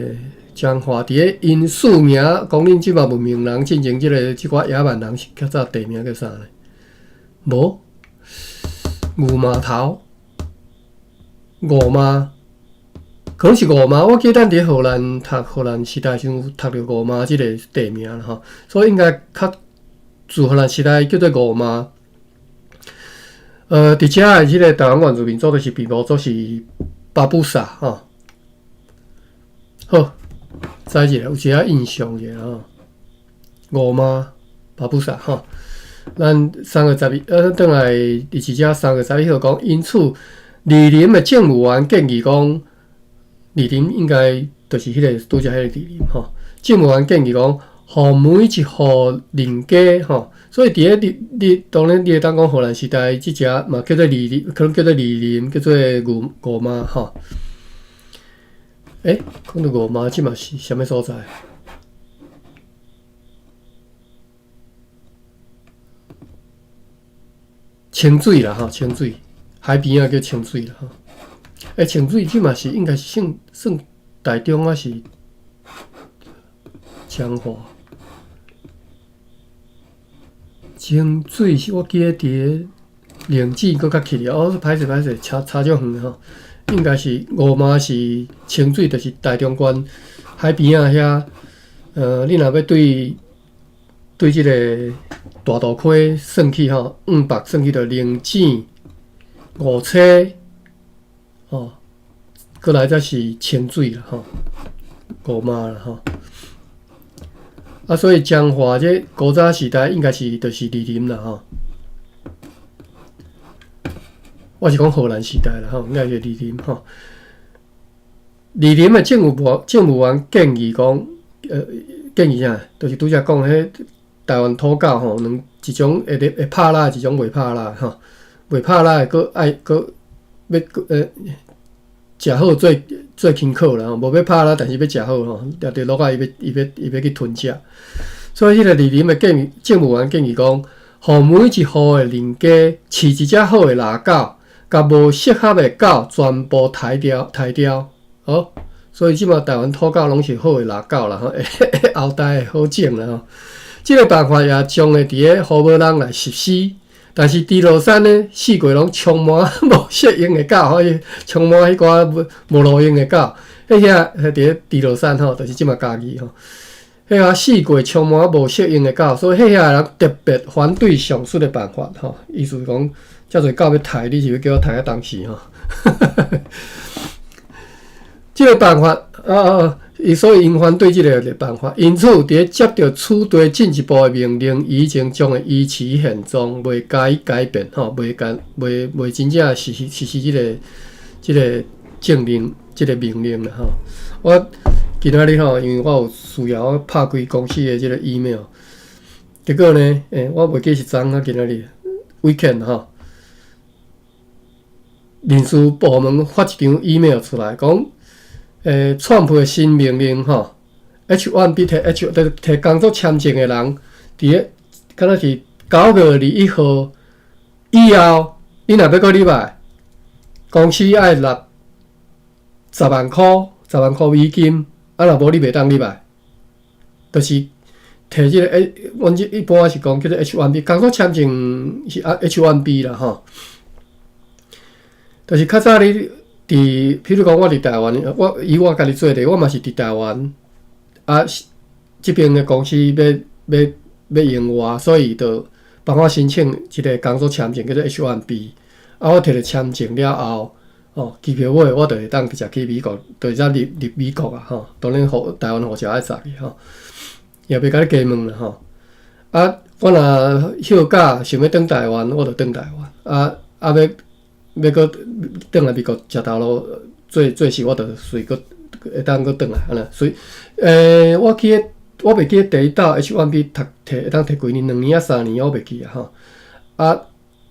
彰化伫咧𪜶赐名，讲恁这马文明人进前这个这寡野蛮人是较早地名叫啥呢？无牛码头，五妈，可能是五妈。我记得咱伫荷兰读荷兰时代时阵有读著五妈这个地名啦吼，所以应该较自荷兰时代叫做五妈。伫遮的这个台湾原住民族就是平埔族是巴布萨吼。好，再一个有一下印象者吼，五妈巴布萨吼。咱3月12，转来伫遮3月12号讲，因此二林的政务员建议讲，二林应该就是彼个拄则彼个二林吼。政务员建议讲，予每一户人家吼，所以伫咧你你当然你会当讲荷兰时代这只嘛叫做二林，可能叫做二林，叫做五五妈吼。欸，讲到五妈，这嘛是啥物所在？清水啦吼，清水海边仔叫清水啦吼。欸，清水这嘛是应该是算算台中抑是彰化？清水是我记得伫咧灵子阁较去咧，哦，歹势歹势，差差足远吼。应该是五妈是清水，就是台中县海边仔遐。你若欲对对这个大肚溪算起吼，往北算去就灵子、五车，吼，阁来才是清水啦吼，五妈啦吼。啊，所以彰化这古早时代应该是就是二林啦吼。我是讲荷兰时代啦吼，应该是二林吼。二林的政务员建议讲，建议啥？就是拄才讲彼台湾土狗吼，两一种会咧会拍獵，一种袂拍獵吼。袂拍獵的阁爱阁欲阁食好做做轻巧啦吼，无欲拍獵，但是欲食好吼，掠著鹿仔伊欲伊欲伊欲去吞食。所以彼个二林的建议，政务员建议讲，予每一户的人家饲一只好的獵狗，共无适合的狗全部刣掉，刣掉。好，所以这马台湾土狗拢是好的獵狗啦吼，会后代会好种啦吼。这个办法也将会伫咧胡无人来实施。但是猪落山呢，四界拢充满无适应的狗，吼，充满彼寡无无路用的狗。彼遐伫咧猪落山吼，就是这马嘉义吼。彼遐四界充滿無適應的狗，所以彼遐人特別反對上述的辦法吼。意思講，遮濟狗欲刣，你是欲叫我刣予當死吼？這個辦法啊啊，伊所以𪜶反對這個辦法。因此，佇咧接著取締進一步的命令，已經將會維持現狀，袂加以改變吼，袂改袂袂真正實施這個政令、這個命令啦吼。我今仔日吼，因為我有需要，我拍開公司的這個 email，結果呢，我袂記是昨昏抑今仔日 weekend 吼，人事部門發一張 email 出來，講，川普的新命令吼，H1B 提 H 提工作簽證的人，佇咧敢若是9月21號以後，你若欲閣入來，公司愛納十萬箍，十萬箍美金，啊，若無你袂當入來，就是提這個阮這一般是講叫做 H1B 工作簽證是啊 H1B 啦吼，就是較早你佇，譬如講我佇台灣，我以我家己做例，我嘛是佇台灣，啊，這邊的公司欲用我，所以就幫我申請一個工作簽證，叫做 H1B。啊，我提著簽證了後，哦，機票尾我就會當直接去美國，就會使入美國啊，吼。當然護台灣護照愛插去吼，也袂共你加問啦吼。啊，我若休假想欲轉台灣，我就轉台灣。啊啊，欲閣轉來美國食頭路做做事，我就隨閣會當閣轉來按呢。所以，我記得我袂記得第一道 H1B 讀提會當提幾年，2年抑3年，我袂記啊吼。啊，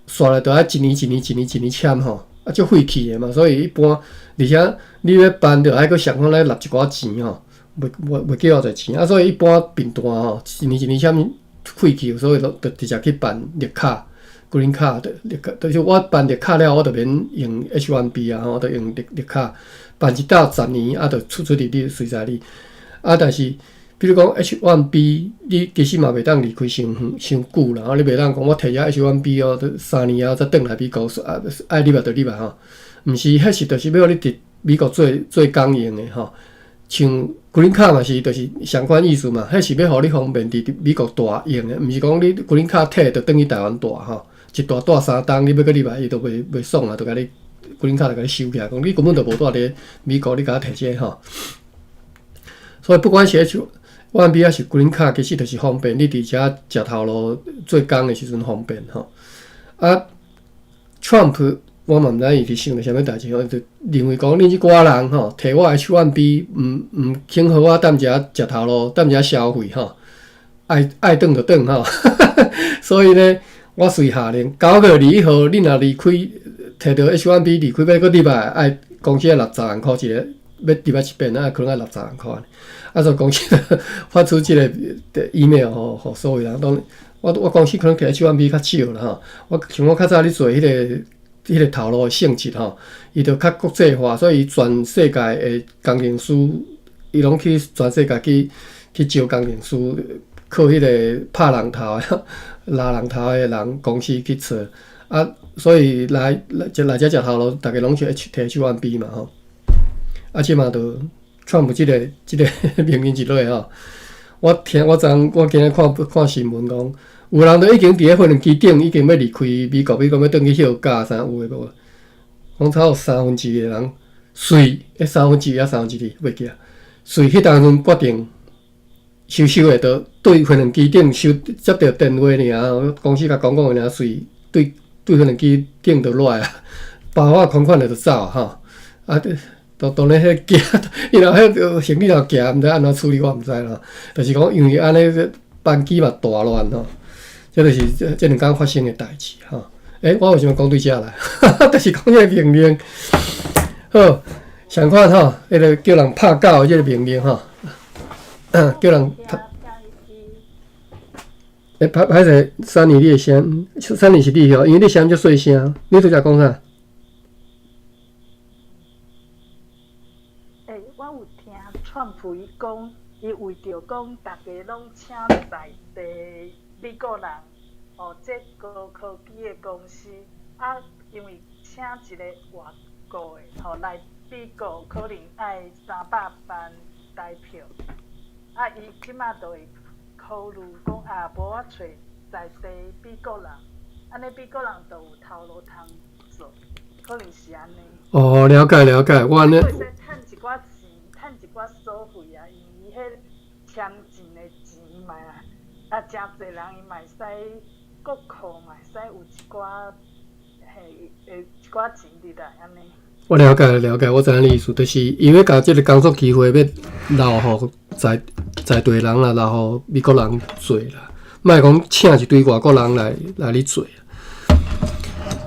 煞來就愛一年一年一年一年簽吼，啊，足費氣的嘛。所以一般，而且你欲辦，就愛閣想法來納一寡錢吼，袂袂叫偌濟錢啊。所以一般貧惰吼，一年一年簽費氣，所以就直接去辦綠卡。Green 卡的綠卡，就是我辦綠卡了，我就免用 H1B 啊，我就用綠卡辦一道10年，啊，就出出入入隨在你。啊，但是比如講 H1B，你其實嘛袂當離開傷遠傷久啦，你袂當講我提遮 H1B 哦，3年後才轉來美國，啊，愛入來就入來吼。毋是，彼是就是欲予你佇美國做做工用的吼。像 Green 卡嘛是，就是相款意思嘛，彼是欲予你方便佇美國蹛用的，毋是講你 Green 卡摕就轉去台灣蹛吼。一蹛蹛3冬，你欲閣入來，伊都袂爽啊，就共你 Green 卡就共你收起來，講你根本就無蹛佇美國，你共我提這個吼。所以不管是 H1B 抑是 Green 卡，其實就是方便你佇遮食頭路做工的時陣方便吼。啊，Trump 我嘛毋知伊佇想著啥物代誌吼，就認為講恁這寡人吼，提我 H1B 毋肯予我踮遮食頭路，踮遮消費吼，愛轉就轉吼。所以呢，我隨下令，9月21號，你若離開，提著 H1B 離開，欲閣入來，愛公司愛納十萬箍一個，欲入來一遍啊，可能愛納十萬箍。啊，所以公司發出這個 email 予所有人，當我公司可能提 H1B 較少啦吼。我像我較早咧做彼個頭路的性質吼，伊就較國際化，所以全世界的工程師，伊攏去全世界去招工程師，靠彼個拍人頭的、拉人頭的人公司去揣啊，所以來來來遮食頭路，逐家攏是提 H1B 嘛吼。啊，這馬就川普這個命令一落吼，我聽我昨我今日看看新聞講，有人都已經佇咧飛機頂，已經欲離開美國，美國欲轉去休假啥有的無？講差有三分之一的人，隨三分之一抑三分之二，袂記啊。隨彼當陣決定收收的，就對飛機頂收接著電話爾，公司共講講爾，隨對飛機頂就落來啊，包仔款款的就走吼。啊，都當然彼行，伊若彼行李若行，毋知按怎處理，我毋知啦。就是講，因為按呢班機嘛大亂吼，這就是這兩工發生的代誌吼。我為啥物講對遮來？就是講這個命令，好，相款吼，彼個叫人拍狗的這個命令吼，叫人拍。歹歹勢，珊妮你的聲，珊妮是你吼，因為你聲足細聲，你拄才講啥？我有聽川普伊講，伊為著講逐家攏請在地美國人，哦，這高科技的公司，啊，因為請一個外國的，吼來美國可能愛300萬台票，啊，伊這馬就會考慮講啊，無我揣在地美國人，按呢美國人就有頭路通做，可能是按呢。哦，了解了解，我按呢。會使趁一寡錢，趁一寡所費啊，因為伊彼簽證的錢嘛，啊，誠濟人伊嘛會使國庫嘛會使有一寡嘿，一寡錢入來按呢。我了解了解，我知影你意思，就是伊欲共這个工作機會欲留予在在地人啦，留予美國人做啦，莫講請一堆外國人來來咧做。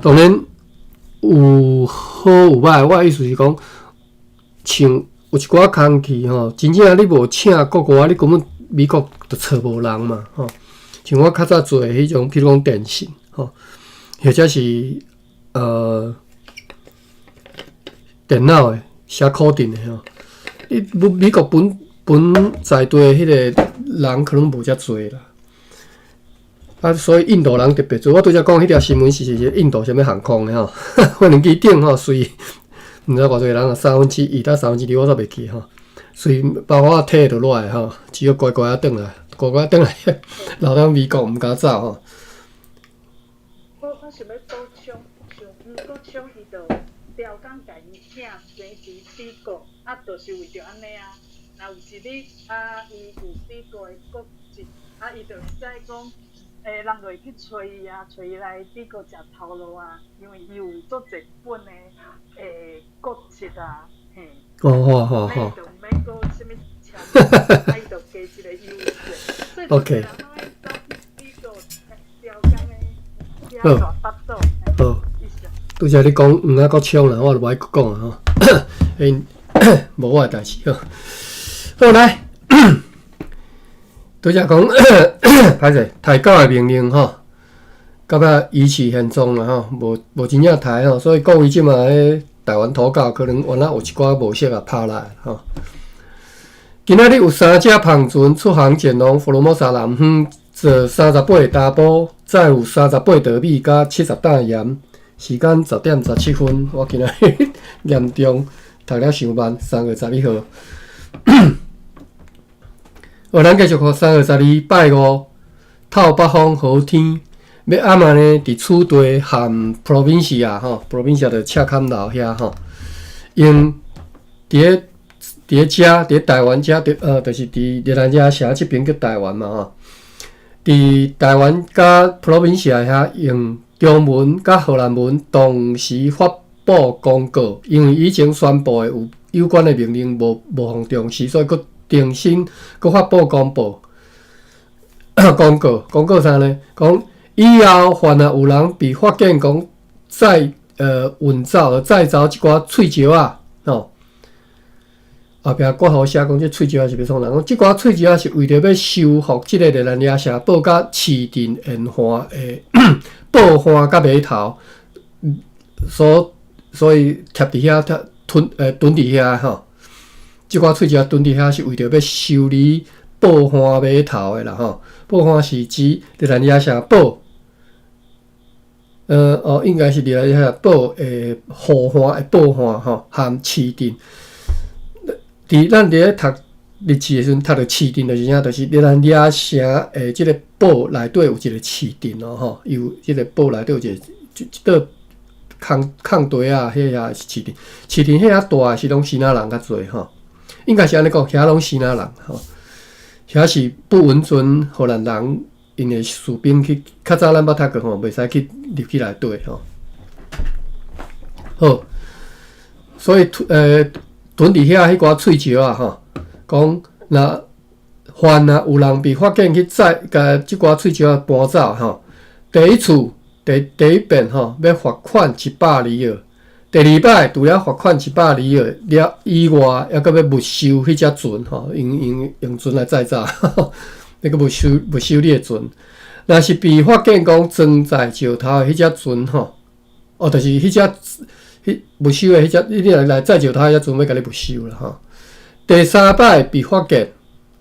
當然有好有歹，我意思是講，像有一寡空缺吼，真正你無請國外，你根本美國就揣無人嘛吼。像我較早做的彼種，譬如講電信吼，或者是電腦的寫 coding 的吼，你美國本本在地的彼个人可能無遮濟啦。啊，所以印度人特別濟。我拄才講彼條新聞是印度啥物航空的吼，飛行機頂吼，隨毋知偌濟人啊，三分之一到三分之二我煞袂記吼。隨包裹提著落來吼，只好乖乖仔轉來，乖乖轉來，留佇美國毋敢走吼。我想欲補充，像黃國昌伊就刁工共伊請生佇美國，啊，就是為著按呢啊。若有一日啊，伊有美國的國籍，啊，伊就會使講，欸，人就會去揣伊啊，揣伊來美國食頭路啊，因為伊有足濟本的欸國籍啊，嘿。哦，好好好。就毋免閣啥物簽，啊，伊就加一個優勢。所以 OK。人攏愛走去美國刁工的遐大腹肚。好。拄才你講黃仔國昌啦，我就無愛閣講啊吼，𪜶無我的代誌吼。好來，拄才講歹勢，刣狗的命令吼，到尾維持現狀啦吼，無無真正刣吼，所以各位這馬咧台灣土狗可能原來有一寡模式啊拍來吼。今仔日有三隻帆船出航前往福羅摩沙南方，坐38個查埔，載有38袋米佮70擔鹽。時間10點17分，我今仔日嚴重讀了傷慢，3月11號。好，咱繼續看3月12拜五，透北風好天，欲暗仔呢，佇此地和 Provincia 吼，Provincia 就赤崁樓遐吼，用佇咧佇咧遮，佇咧台灣遮，就是佇熱那亞城這爿叫台灣嘛吼，佇台灣佮 Provincia 遐用中文佮荷蘭文同時發布公告，因為以前宣布的有有關的命令無無予重視，所以閣重新閣發布公布公告。公告啥呢？講以後凡若有人被發現講載運走載走這寡喙石仔吼，後壁括號寫講這喙石仔是欲創啥？講這寡喙石仔是為著欲修復這个熱那亞城堡佮市鎮沿岸的報岸佮碼頭，所以貼佇遐貼囤囤佇遐吼。這寡喙石仔囤佇遐是為著欲修理報岸碼頭的啦吼。報岸是指熱那亞城堡，哦，應該是熱那亞城堡的河岸的報岸吼，含市鎮。佇咱佇咧讀日誌的時陣，讀著市鎮就是啥？就是熱那亞城的這个堡內底有一個市鎮哦吼，伊有這个堡內底有一个這這空空地仔，彼遐是市鎮。市鎮遐大是攏支那人較濟吼，應該是按呢講，遐攏支那人吼，遐是不允准荷蘭人𪜶的士兵去。較早咱捌讀過吼，袂使去入去內底吼。好，所以囤佇遐彼寡喙石仔吼，講若凡若有人被發現去載，共這寡喙石仔搬走吼，第一次第第一遍吼，欲罰款100里爾；第二擺除了罰款一百里爾了以外，猶閣欲沒收彼隻船吼，用用用船來載走，欲閣沒收沒收你的船。若是被發現講裝載石頭的彼隻船吼，哦，就是彼隻彼沒收的彼隻，你若來載石頭彼隻船，欲共你沒收啦吼。第三擺被發現，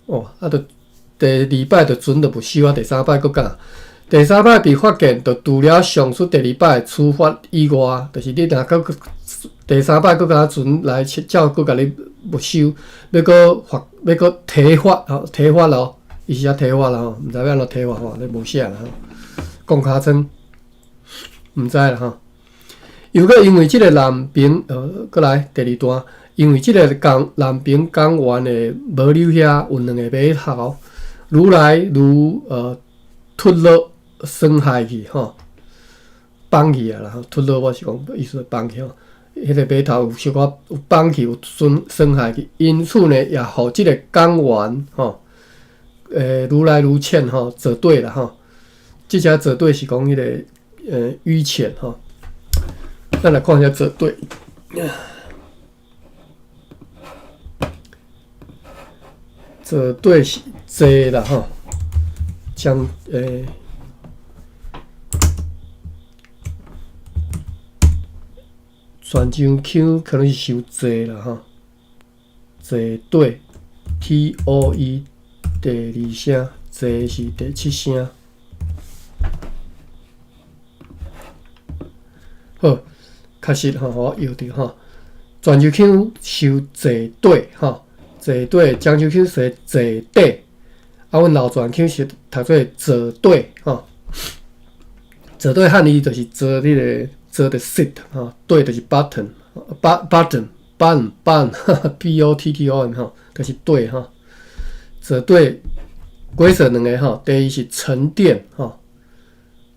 哦，啊，著第二擺就船就沒收啊，第三擺閣敢？第三擺被發現，就除了上述第二擺處罰以外，就是你若閣第三擺閣共船來照閣共你沒收，欲閣罰，欲閣體罰吼，體罰咯，伊是寫體罰啦吼，毋知欲按怎體罰吼，咧無寫啦吼，摃尻川，毋知啦吼。又閣因為這个南平，閣來第二段，因為這个江南平江源的無柳遐有兩个碼頭，愈來愈脫落損害去吼，放去啊啦吼，脫落我是講意思放去吼，彼个碼頭有小可有放去有損損害去，因此呢，也予這个港灣吼，愈來愈淺吼，做底啦吼，這只做底是講彼个淤淺吼。咱來看一下做底，做底是坐啦吼，將泉州腔可能是伤济啦吼，坐底 T O E 第二声，坐是第七声。好，確實吼，我搖著吼。泉州腔收坐底吼，坐底，漳州腔說坐底，啊，阮老泉腔是讀做坐底吼。坐底漢語就是坐彼个坐的 sit 吼，底就是 bottom，bottom，bottom bottom，B O T T O M 吼，就是底吼。坐底規則兩个吼，第一是沉澱吼。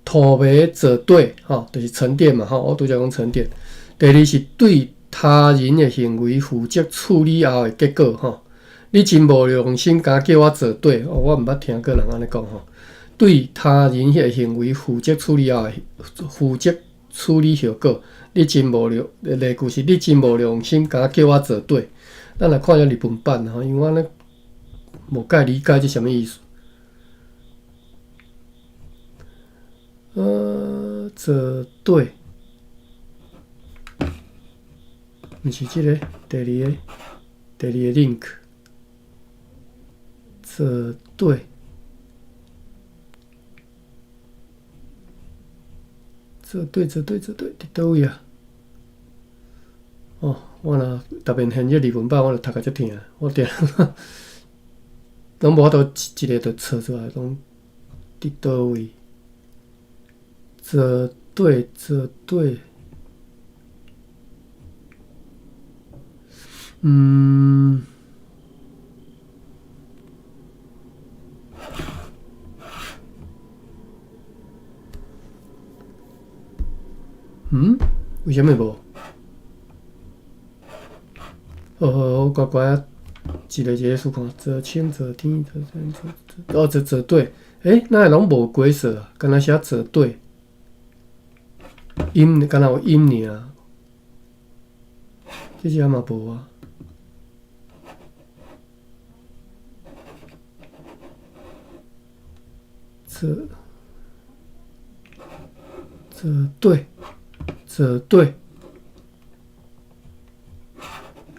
土糜做底，吼，就是沉澱嘛，吼，我拄才講沉澱。第二是對他人的行為負責處理後的結果，吼。你真無良心，敢叫我做底，哦，我毋捌聽過人按呢講，吼。對他人的行為負責處理後的負責處理後果，你真無良，例句是你真無良心，敢叫我做底。咱來看一下日文版，吼，因為我咧無介理解這啥物意思。做底，毋是這个，第二个，第二个 link，做底，做底，做底，做底，佇佗位啊？哦，我若特別現這日文版，我就讀甲足疼，我定攏無法度一個就找出來，講佇佗位。做底，做底，為啥物無？好好好，乖乖仔，一个一个試看，做青、做天、做天、做哦，做做底，欸，哪會攏無解說啊？敢若寫做底。音敢若有音爾，這只嘛無啊。做做對，做對。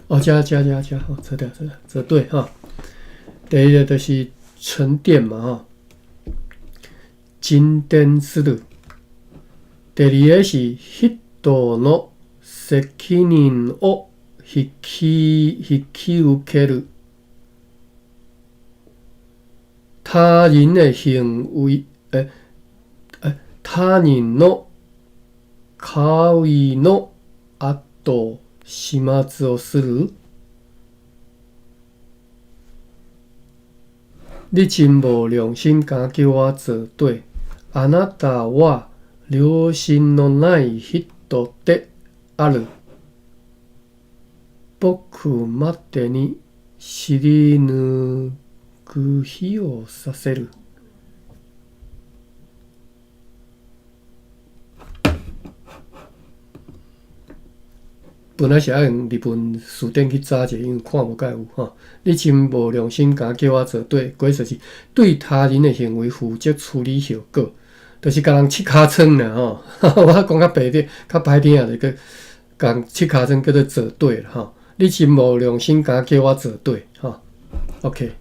哦，這這這這，吼，錯掉錯掉，做對吼。第一个就是沉澱嘛吼，沉澱する。第二个是人の責任を引き引き受ける。他人的行為，他人の行為の後始末をする。你真無良心，敢叫我做底。あなたは良心のない人である。僕までに尻拭いをさせる。本來是愛用日文辭典去查者，因為看無蓋有吼。你真無良心，敢叫我做底，解說是對他人的行為負責處理後果，就是共人拭尻川啦吼。我講較白點，較歹聽啊，就叫共人拭尻川叫做做底啦吼。你真無良心，敢叫我做底吼。OK，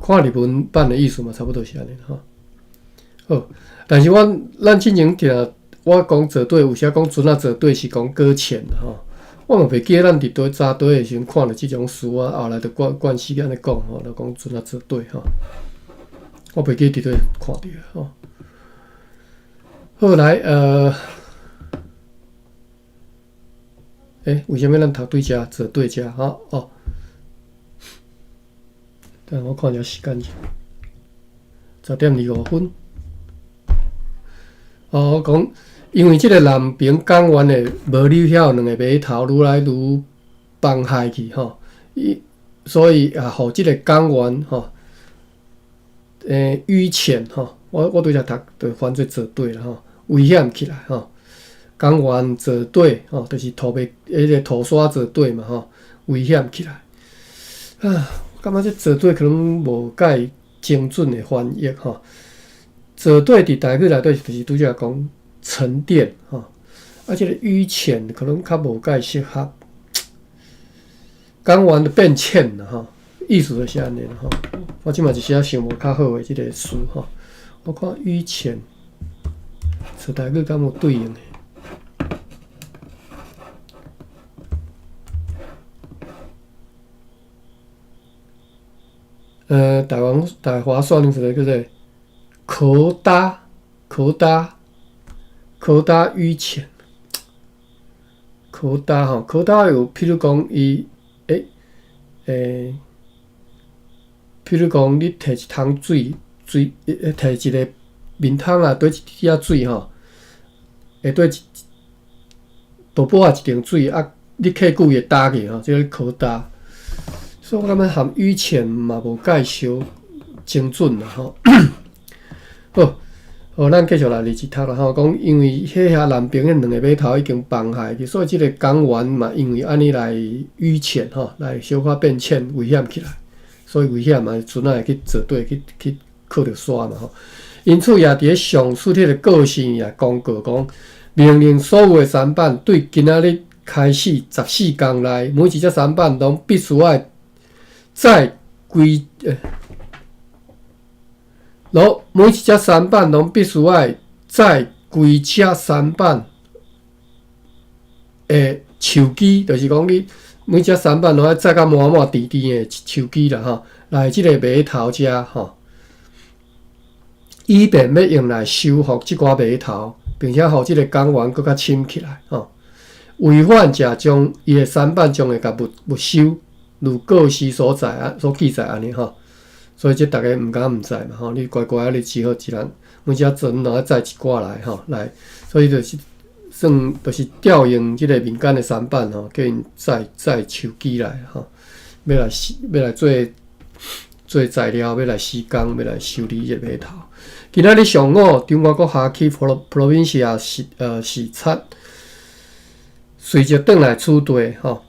看日文版的意思嘛，差不多是按呢吼。好，但是阮咱進前聽。我講做底，有時講船仔做底是講擱淺吼，我嘛袂記得咱佇佗扎堆的時陣看著這種書啊，後來就慣慣勢按呢講吼，就講船仔做綴吼。我袂記得佇佗看著吼。好來，為啥物咱讀對遮做綴遮吼？哦，等下我看一下時間，10點25分。哦，我講，因為這个南平港灣的無留遐有兩个碼頭愈來愈崩害去吼，伊所以也予這个港灣吼，淤淺吼，我拄才讀就翻做做綴啦吼，危險起來吼。港灣做綴吼，就是土袂彼个土沙做綴嘛吼，危險起來。啊，我感覺這做綴可能無介精準的翻譯吼。做綴佇台語內底就是拄才講沉澱吼，啊，這个淤淺可能較無介適合。港灣就變淺啦吼，意思就是按呢啦吼。我這馬一時仔想無較好的這个詞吼，我看淤淺，出台語敢有對應的？台灣大華算一个叫做殼搭，殼搭，殼搭淤淺，殼搭吼，殼搭有，譬如講伊，譬如講你提一桶水，水，提一个面桶啊，綴一滴仔水吼，會綴一薄薄仔一層水啊，你客久會焦去吼，這個殼搭。所以我感覺含淤淺嘛無介相精準啦吼。好，好，咱繼續來二節讀啦吼。講因為彼遐南邊彼兩个碼頭已經崩害去，所以這个港灣嘛，因為按呢來淤淺吼，來小可變淺，危險起來。所以危險嘛，船仔會去做綴，去靠著沙嘛吼。因此也佇咧上述彼个告示也公告講，命令所有的舢板對今仔日開始14工內，每一隻舢板攏必須愛載規，攏每一隻舢板攏必須愛載規隻舢板的樹枝，就是講你每隻舢板攏愛載甲滿滿甜甜的樹枝啦吼，來這个碼頭遮吼，以便欲用來修復這寡碼頭，並且予這个港灣閣較深起來吼。違反者將伊的舢板將會共沒收。如告示所在啊，所記載按呢吼，所以這逐家毋敢毋載嘛吼，你乖乖啊，你只好一人每隻船攏愛載一寡來吼來，所以就是算就是調用這个民間的舢板吼，叫𪜶載載樹枝來吼，欲來做做材料，欲來施工，欲來修理這个碼頭。今仔日上午，中外國轄區 Provincia 視察，隨即轉來此地吼。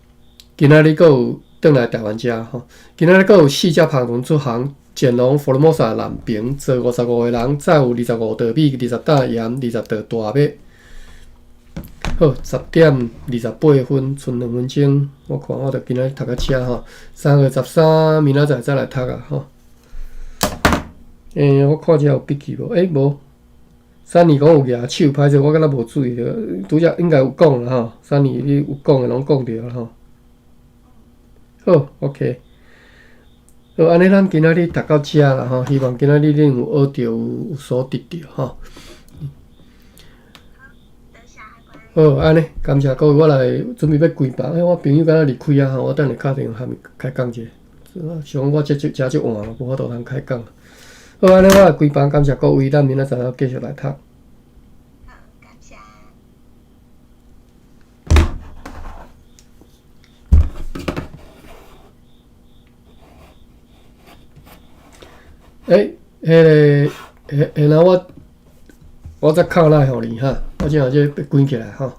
今仔日閣有。轉來台灣遮吼，今仔日閣有四隻帆船出航，前往福爾摩沙南平，坐55个人，載有25袋米、20擔鹽、20袋大麥。好，10點28分，賰2分鐘，我看我著今仔日讀到遮吼，3月13，明仔載再來讀啊吼。我看遮有筆記無？無。三年講有舉手，歹勢我敢若無注意著，拄才應該有講啦吼。三年你有講的攏講著啦吼。好，OK。好，按呢咱今仔日讀到遮啦吼，希望今仔日恁有學著，有所得著吼。好，按呢，感謝各位，我來準備欲關房。我朋友敢若離開啊吼，我等下敲電話佮伊開講者。想講我這這遮足晏嘛，無法度通開講。好，按呢我來關房，感謝各位，咱明仔載繼續來讀。好，感謝。彼个，彼，然後我再敲來予你哈，我這下這關起來吼。